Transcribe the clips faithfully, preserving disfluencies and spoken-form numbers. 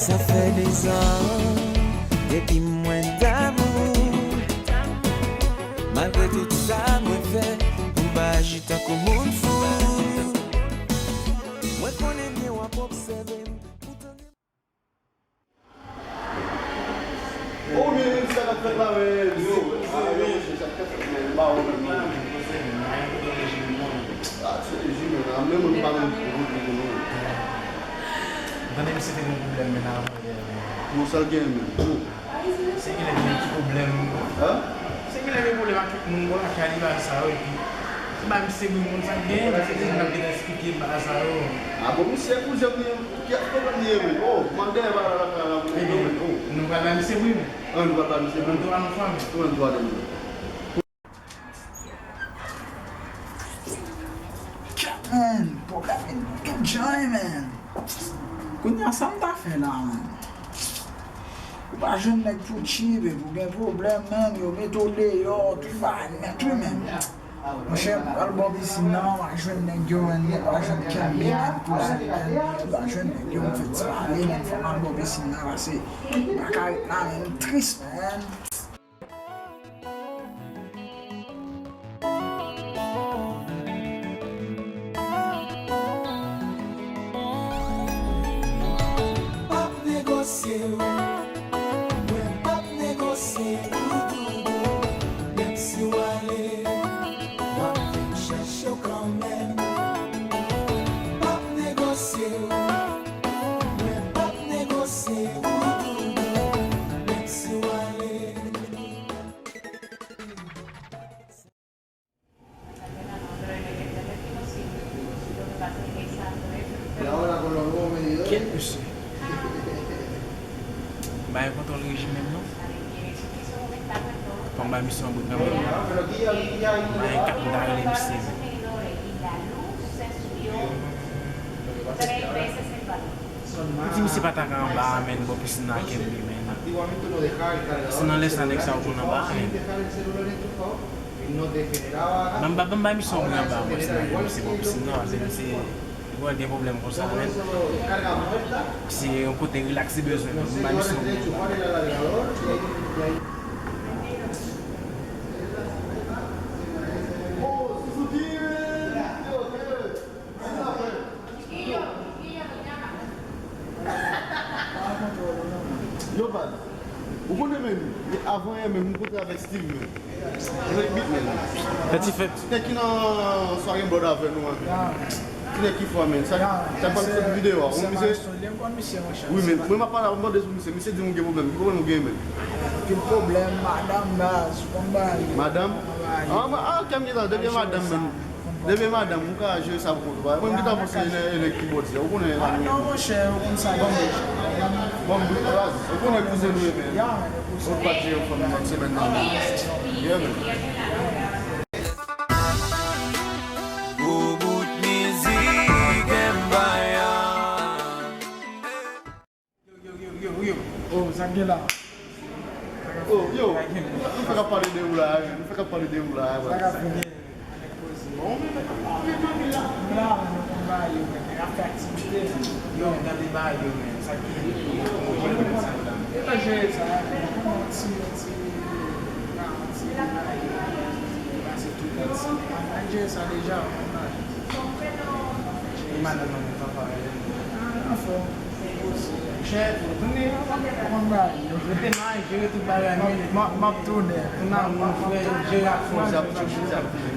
Sa fè dezan depi mwen damou. Malgre tout sa mwen fè, pou m pa aji tankou moun fou. Mwen konnen byen w ap obsève m, poutan gen... Oh, men sa k ap fèt la, men. Yo, ah, yo, mesye, sa k ap fèt, men, m pa wè menm non. Ah, se rejim, men, a menm mwen pa menm pou kote nou. Tande misye te gen pwoblèm, men, avan yè, men. Bon, sa l gen, men. Oh. Se genlè gen ti pwoblèm. Hein? Se genlè gen pwoblèm ak tout moun, bon, ak kanibal sa yo, epi se pa misye bri moun sa k gen, se moun ap gentan eksplike bagay sa yo. Ah bon, misye kouzen li, ki pwoblèm li ye, men? Oh, mande ba la, la, la, la, men, oh. Nou pral ba misye bri, men. Ah, nou pral ba misye bri. Ann tou ann fanmi. Tou ann tou ann. Kèt, man, pwoblèm vin gen jan, man. Kounye a, sa m ta fè la, man? Ou pa jwenn nèg pou tchip, epi ou gen pwoblèm, man, yo mete w deyò, tout bagay nèt, wi, man. Monchè, m pral bò pisin nan, m a jwenn nèg yo, man, m pa jwenn kenbe, man, kouzen, man, m pa jwenn nèg yo, m fè ti pale, man, fò m al bò pisin nan, pase m pa ka ret la, man, m tris, man. P ap negosye w, mwen p ap negosye w, doudou. Menm si w ale, m ap vin chèche w kanmenm. P ap negosye w, mwen p ap negosye w, doudou. Menm si w ale. Kèt, mesye. M pa gen kontwòl rejim menm non. Fò m bay misye yon bri kanmenm. M pa gen kat m ta rele misye menm. M di misye pa ta ka anba a, menn, bò pisin nan kenbe, menn. Se nan lè sa nèg sa yo konn anba a, menn. Ban m ba, ban m bay misye yon bri anba a, bò pisin nan kenbe, se bò pisin nan, se, se, se, gen pwoblèm konsa, menn. Se yon kote rilaks li bezwen, menn. Ban m bay misye yon bri anba a. Yo, baz, ou konnen menm, avan yè menm, m kontre avèk Steve menm. Avèk Big menm. Fè ti fèt. Ti nèg ki nan sware Blood avè nou an. Ti nèg ki fò a menm. Sa, sa pa sot videyo a. Ou misye? Wi, men mwen m ap pale, m ap mande sou misye. Misye di m ou gen pwoblèm. Ki pwoblèm menm? Ki pwoblèm, madanm, baz, ou konn bagay yo. Madanm? Ah, kè m gentan, depi madanm menm. Depi madanm, ou ka jere sa pou kont ou. Mwen, m gentan panse e nèg ki bò di a. Ou konnen la nou. Non, monchè, ou konn sa. Bon, bon, baz, ou konnen kouzen nou ye, men. Ou pa jere fanm nan semèn nan. Yeah, man. Pou bout mizik, Empire. Yo, yo, yo, yo, yo. Oh, sa k gen la? Oh, yo, nou fèk ap pale de ou la, nou fèk ap pale de ou la. Sa k ap fini? Bon, men, men, men, men, men, men. M la, men, nou konn bagay yo, men, men, ap fè aktivite, men. Yo, gade bagay yo, men, sa k gen, yo, yo, yo, yo, sa k la. E pa jere sa, men, nou konn ti, ti, ti bagay yo, men, pase tout, ti, nou jere sa deja, nou konn bagay. E madanm nan, men, sa parèy. Ah, anfòm. Chè, ou konnen, ou konn bagay yo. Yo te mal jere tout bagay, men. M ap, m ap tounen. Nan, non, frè, jere ak fòs.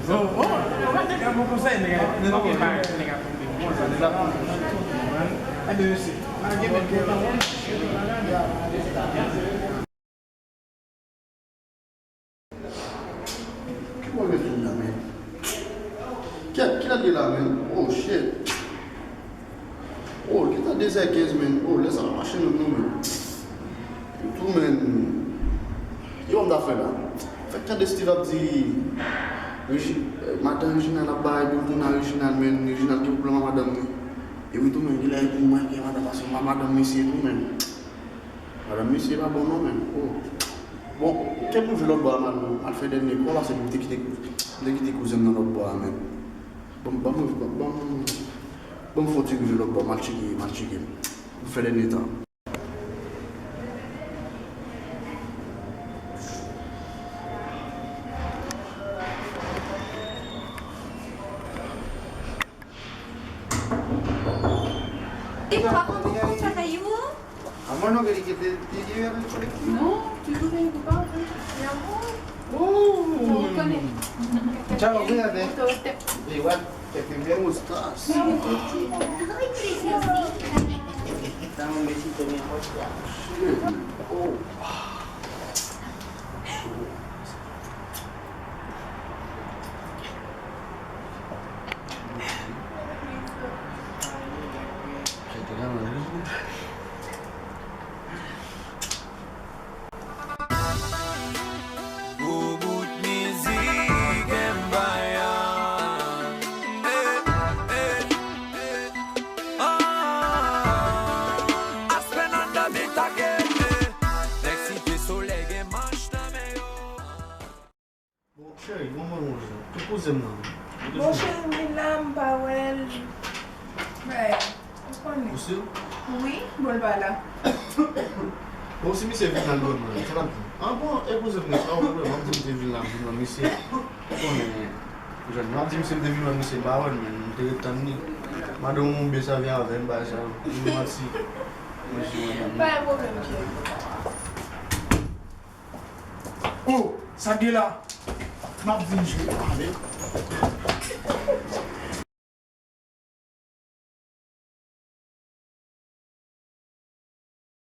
Oh, oh, ou pa te gen bon konsèy, nèg, nèg, nèg, nèg a tonbe. Bon, sa, nèg la tonbe. Ebyen, mesye, pa gen men. Ki bò l mete m nan, men? Kèt, kilè l ye la, men? Oh, shit. Oh, gentan de zè kenz, men. Oh, lè sa pa mache menm non, men. Tou, men. Ki bò m ta fè la? Fèk tande Steve ap di, Regi-, eh, madan Reginald ap bay boul moun a Reginald, men. Reginald gen pwoblèm ak madanm li. Epi tou, men, genlè e pou mwen gen madanm, paske madanm misye tou, men. Madanm misye pa bon non, men. Oh. Bon, kè m rive lòt bò a, m al, m al fè dènye kò la, se pou m te kite, m te kite kouzen m nan lòt bò a, men. Ban m, ban m, ban m, ban m fè yon ti rive lòt bò, m al tcheke, m al tcheke. M fè dènye tan. Li pa konn pou sa kay ou? Amor, no quería que te, te lleve a ver el colegio. No, tú no tienes que pagar, mi amor. Oh, chao, cuídate. Igual, que te me gustas. Dame un besito, mi amor. Oh. Pou bout mizik Empire. Eh, eh, eh. Ah, Aspen an dan beat again, eh. Nèg Site Solèy gen manch nan men yo. Bon, cheri, bon, bon, bon, jan. Tout kouzen m nan. Bon, cheri, m vin la, m pa wè l. Bay, ou konnen. Ou si? Wi, bon, l pa la. Bon, si misye vin la, l dwe mwen, sa l ap di? Ah, bon, e kouzen m nan, sa w wè, m ap di m te vin la, m vin wè misye. Ou konnen, jèn, m ap di misye m te vin wè misye, m pa wè l, men m te ret tann li. Madanm ou byen sèvi avè m, bagay sa yo. M manti. Mwen si mwen menm. Pa gen pwoblèm, cheri. Oh, sa k gen la? M ap vin jwe avè w.